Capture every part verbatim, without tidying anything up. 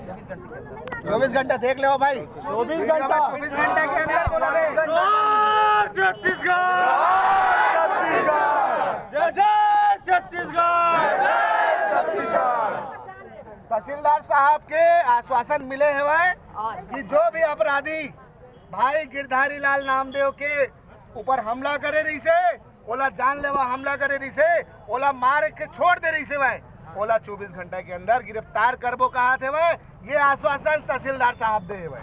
चौबीस घंटा देख ले भाई, चौबीस घंटा, चौबीस घंटा के अंदर बोला रे। छत्तीसगढ़, छत्तीसगढ़, जय जय छत्तीसगढ़। तहसीलदार साहब के आश्वासन मिले हवय कि जो भी अपराधी भाई गिरधारी लाल नामदेव के ऊपर हमला करे रहिसे, ओला जानलेवा हमला करे रहिसे, ओला मार के छोड़ दे रहिसे भाई, ओला चौबीस घंटा के अंदर गिरफ्तार करबो कहत हवय। ये आश्वासन तहसीलदार साहब दे हवय।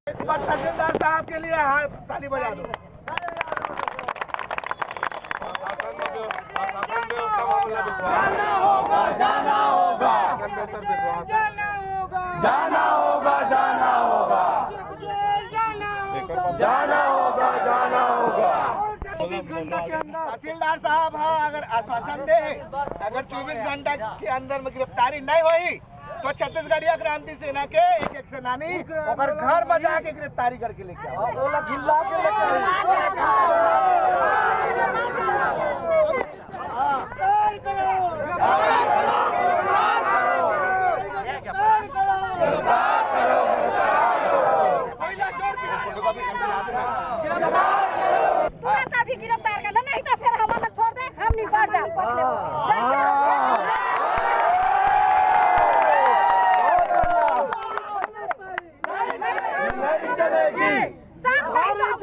एक बार तहसीलदार साहब के लिए हाथ ताली बजा दो। जाना होगा, जाना होगा, जाना होगा, जाना होगा, जाना होगा, जाना होगा। तहसीलदार साहब हा अगर आश्वासन दे हे, अगर चौबीस घंटा के अंदर में गिरफ्तारी नहीं होही, तो छत्तीसगढ़िया क्रांति सेना के एक एक सेनानी ओकर घर में जाके गिरफ्तारी करके लेके आओ। ओला घिल्ला के लेके आओ। तुरंत अभी गिरफ्तार कर लो, नहीं तो फिर हम अलग छोड़ दे, हम निपट जाए। नहीं चलेगी। सर, नहीं तो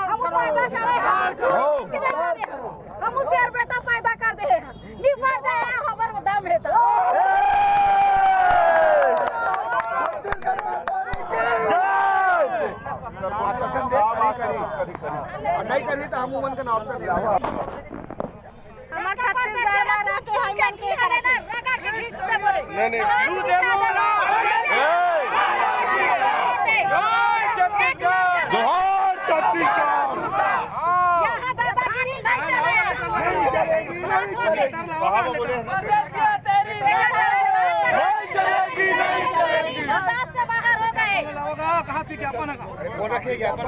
हम पैदा करे हैं। हम उसे और बेटा पैदा कर दे हैं। निपट जाए, हमर दम है तो। आश्वासन दे, करी, करी। और नहीं करी तो हम उमन के नाम से नहीं। हमार छत्तीसगढ़ वाला के हम मन के करे ना, रगड़ के घीच के बोले। नहीं, नहीं। जोहार छत्तीसगढ़। यहाँ दादागिरी नहीं चले। नहीं चलेगी, नहीं चलेगी। नहीं चलेगी, नहीं चलेगी। बर्दाश्त से बाहर हो गए। अरे, फोन रखिए, ज्ञापन।